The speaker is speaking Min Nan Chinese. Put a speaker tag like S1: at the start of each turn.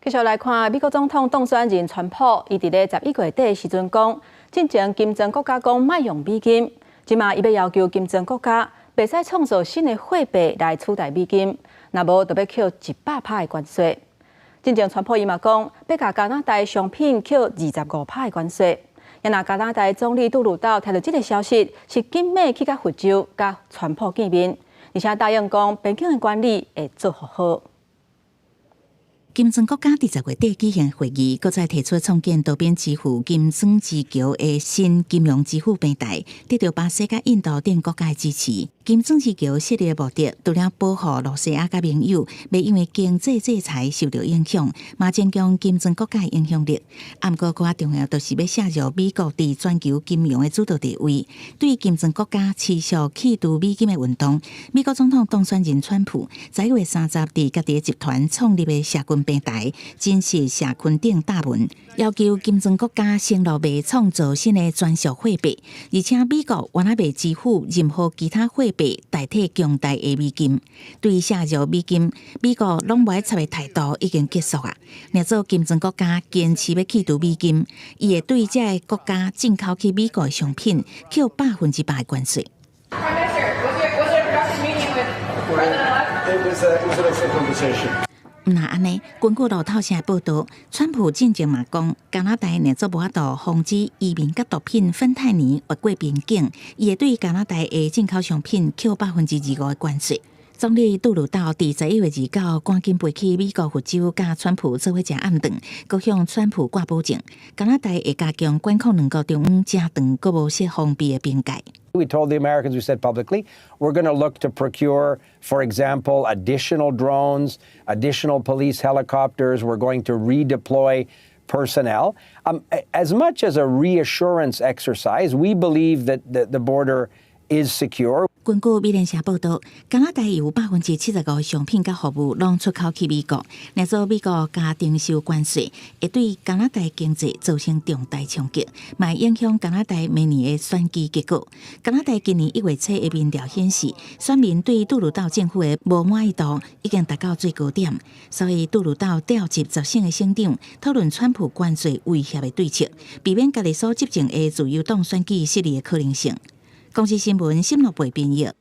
S1: 繼續來看美國總統當選人川普，伊佇咧11月底的時陣講，進前金磚國家講莫用美金，這馬伊欲要求金磚國家袂使創造新的貨幣來取代美金，若無就欲扣100趴的關稅。進前川普伊嘛講，欲共加拿大商品扣25趴的關稅。若加拿大總理杜魯道聽著這个消息，是緊馬去共佛州佮川普見面，而且答應講邊境的管理會做好。
S2: 金磚國家佇10月底舉行會議，閣再提出創建多邊支付金磚之橋的新金融支付平台，得到巴西佮印度等國家的支持。金磚之橋設立的目的，除了保護露西亞佮盟友，袂因為經濟制裁受著影響，嘛增強金磚國家的影響力。毋過，閣較重要，就是欲削弱美國佇全球金融的主導地位。對金磚國家持續去除美金的運動，美國總統當選人川普11月30佇家己的集團創立的社群平台，真實社群頂貼文，要求金磚國家承諾袂創造新的專屬貨幣，而且美國原來袂支付任何其他貨幣代替強大的美金。對削弱美金，美國攏無愛插的態度已經結束啊！若做金磚國家堅持欲去除美金，伊會對這个國家進口去美國的商品扣100%的關稅。
S3: Prime Minister, was it a productive meeting with President-elect?
S4: It was an excellent conversation.
S2: 毋但按呢，根據路透社報導，川普進前嘛講，加拿大若做無法度防止移民佮毒品芬太尼越過邊境，伊會對加拿大的進口商品扣25%的關稅。總理杜魯道佇11月29趕緊飛去美國佛州，佮川普做伙食暗頓，閣向川普掛保證，加拿大會加強管控兩國中央遮長閣無設封閉的邊界。
S4: We told the Americans, we said publicly, we're going to look to procure, for example, additional drones, additional police helicopters. We're going to redeploy personnel. As much as a reassurance exercise, we believe that the border is secure.
S2: 根據美聯社報導，加拿大有75%的商品佮服務攏出口去美國，若做美國加徵收關稅，會對加拿大經濟造成重大衝擊，嘛影響加拿大明年的選舉結果。加拿大今年1月初的民調顯示，選民對杜魯道政府的無滿意度已經達到最高點，所以杜魯道調集10省的省長討論川普關稅威脅的對策，避免家己所執政的自由黨選舉失利的可能性。公視新聞，新樂貝編譯。